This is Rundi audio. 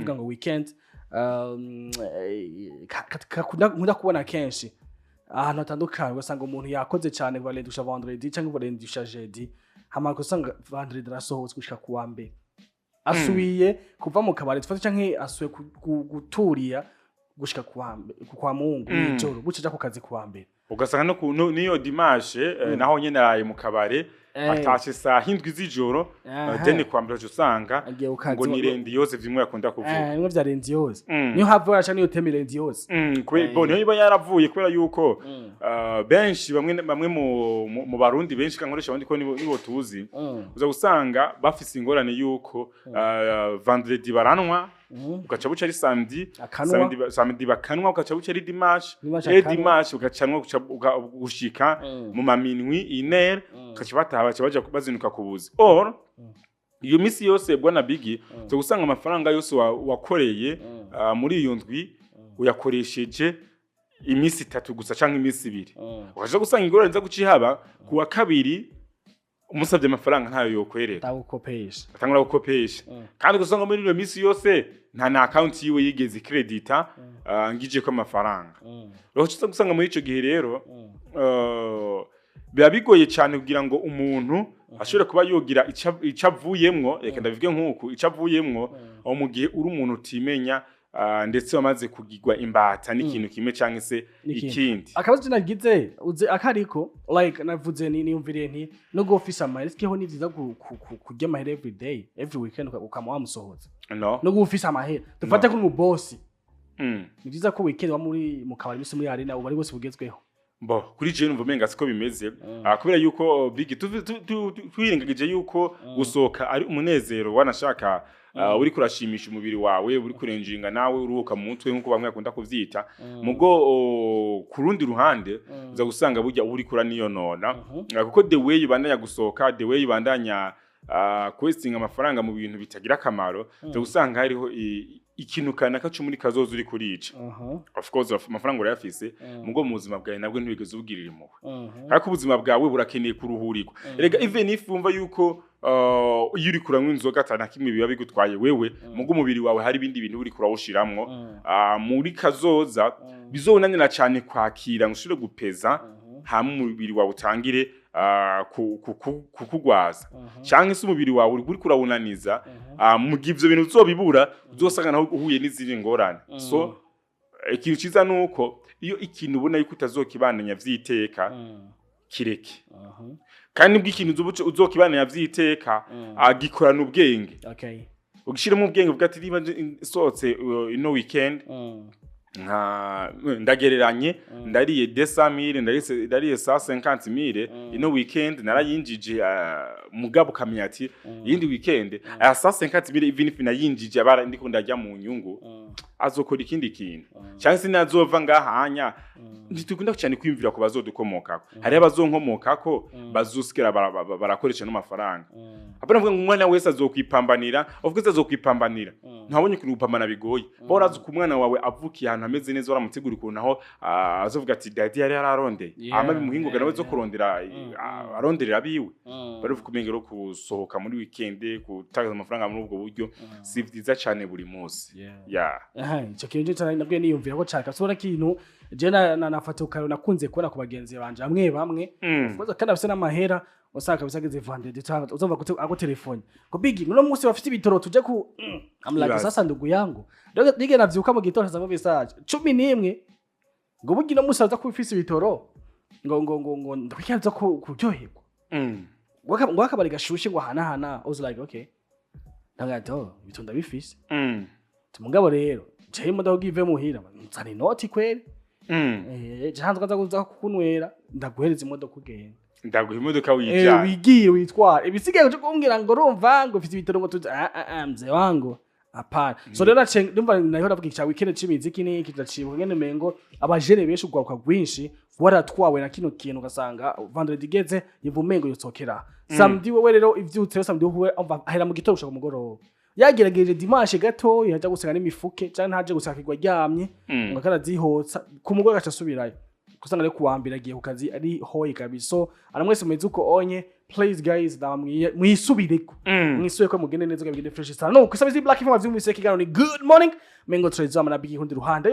Kuvuga ngo weekend nkunda kubona kenshi ahantu hatandukanye, ugasanga umuntu yakoze cyane kuva lundi gushika vendredi cyangwa kuva lundi gushika jeudi, hama ugasanga vendredi arasohotse gushika kuwa mbere, asubiye kuva mu kabari dufate, canke asubiye guturiya gushika kuwa mbere, kwa Mungu mw'ijoro, buca aja ku kazi kuwa mbere. Ugasanga no niyo dimanche naho nyene araye mu kabare, atashe saa 7 z'ijoro, then kwa mbere uca usanga Agiye ku kazi. ngo ni lundi yose, vimwe yakunda kuvuga. Bimwe vya lundi yose. Niyo hava araca niyo thème lundi yose. Bo niyo iba yaravuye kubera yuko benshi, bamwe bamwe mu Barundi benshi, kankoresha abandi ko nibo tuzi, uza gusanga bafise ingorane yuko vendredi baranwa, ugaca buca ari samedi. Akanwa. Samedi bakanwa, ugaca buca ari dimanche. Dimanche e akanwa. Dimanche ugacanwa gushika mu maminwi inere, ugaca bataha, baca baja bazinduka ku buzi. Or iyo misi yose, bwana Bigi, uza gusanga amafaranga yose wakoreye muri iyo ndwi uyakoresheje iminsi 3 gusa canke iminsi 2. Ukaja gusanga ingorane za guca ihaba kuwa kabiri, umusabye amafaranga ntayo yokwereka. Ndagukopesha. Atangura gukopesha. Kandi gusanga muri iyo minsi yose nta na account yiwe yigeze credita ngije ko amafaranga. Rero uca gusanga muri ico gihe rero biba bigoye cyane kugira ngo umuntu ashobore kuba yogira ico avuyemwo, reka ndabivuge nk'uku, ico avuyemwo aho mu gihe uri umuntu utimenya, ndetse wamaze kugirwa imbata n'ikintu kimwe canke se N'ikindi. ikindi. Akabazo je nagize uze akariko, like navuze ni niyumviriye nti no ufise amahera, sikeho ni vyiza kurya amahera every day, every weekend, ukama wamusohoza? No. No ufise amahera, dufate ko uri mu boss, ni vyiza ko weekend wa muri mu kabari misi muri arena ubu ari bose bugezweho? Bo kuri jewe numva umenga siko bimeze. Kubera yuko Big twirengagije yuko gusohoka ari umunezero, wanashaka uri kurashimisha umubiri wawe, uri kurenjinga nawe uruhuka mu mutwe nkuko bamwe bakunda kuvyita. Mugo ku rundi ruhande uza gusanga burya uri kuraniyonona. Kuko the way ubandanya gusohoka, the way ubandanya kwestinga amafaranga mu bintu bitagira akamaro, uza gusanga hariho ikintu kanaka cyo muri kazoza uri kurica. Of course amafaranga urayafise, mugo mu buzima bwawe nabwo ntiwigeze ubugirira impuhwe, ariko ubuzima bwawe burakeneye kuruhurirwa. Erega even if wumva yuko iyo uri kuranywa inzoga atana kimwe biba bigutwaye wewe, mugo umubiri wawe hari ibindi bintu uri kurawushiramwo muri kazoza bizonanira cyane kwakira ngo ushobore gupeza, hama umubiri wawe utangire kukugwaza, canke se umubiri wawe uri kurawunaniza. Mu gihe ivyo bintu uzobibura, uzosanga naho uhuye n'izindi ngorane. So ikintu ciza nuko iyo ikintu ubona yuko utazokibandanya vyiteka, kireke. Kandi nibwo ikintu uzokibandanya vyiteka, agikorana ubwenge, ugishiremo ubwenge, uvuga ati niba nsohotse ino weekend, nka ndagereranye, ndariye 200,000, ndariye 150,000 ino weekend narayinjije, mugabo ukamenya ati iyindi weekend aya 150,000, even if nayinjije abara ndiko ndarya mu nyungu, azokora ikindi kintu cyangwa se nazova ngahanya. Ntitukunda cyane kwiyumvira ku bazodukomokako. Hariho abazonkomokako bazosigara barakoresha n'amafaranga. Apana mvuga ngo umwana wese azokwipambanira. Of course azokwipambanira. Ntabonye ukuntu gupambana bigoye. Bora ku mwana wawe avukiye ahantu hameze neza, waramutegura ukuntu aho azovuga ati daddy yari yararondeye, ama bimuhinguka nawe zo kurondera, aronderera abiwe. Bari kumenga rero gusohoka muri weekend, gutakaza amafaranga muri ubwo buryo, si vyiza cyane buri munsi. Yeah. Aha, ico kintu cyo nabwiye niyumvira ko cyane kabisa. Ubona kintu je nafata ukaro nakunze kubona ku bagenzi banje bamwe bamwe. Of course, kandi afise n'amahera, usanga kabisa ageze vendredi uzumva ako telefone ngo "Bigi, uno munsi bafite ibitoro tuje ku." I'm like, Ibaze. "Sasa ndugu yangu." Rero nige navyuka mu gitondo nsanga message 11 ngo burya uno munsi aza kuba ufise ibitoro, ngo ndakwiye ko kuryoherwa, ngo akabari gashushe, ngo ahanahana. I was like, "Okay." Ndagato ibitoro ndabifise. Mugabo rero jewe imodoka ive muhira nzana inoti kweri. Je hanze kaza kuza kukunywera, ndaguhereza imodoka ugenda. Ndaguha imodoka wijana. Wigiye witwara, ibisigaye uje kumbwira ngo urumva ngo ufite ibitoro ngo tuze. Ah ah ah, mzee wangu, hapana. So rero naciye ndumva naho navuga icya weekend c'imiziki n'iki, ndacibuka ngene mengo abajene benshi, ugwaruka rwinshi waratwawe na kino kintu, ugasanga vendredi igeze yumva umengo yotsokera samedi. Wewe rero ivyutse samedi wowe umva ahera mu gitondo gushika ku mugoroba, yagerageje dimanche gato yaja gusenga n'imifuke canke ntaje gusakirwa aryamye, ngo akarazihotsa ku mugoroba agaca asubirayo, kusanga rero kuwa mbere agiye ku kazi ari hoyi kabisa. So aramwese mumeze uko onye. Please guys, ndamwiye mwisubireko, mwisubireko, mugende neza, bigende fresh sana. No kusabizi Black FM, avyumvise, ikiganiro ni Good Morning. Mengo turezama na bigi kundi ruhande.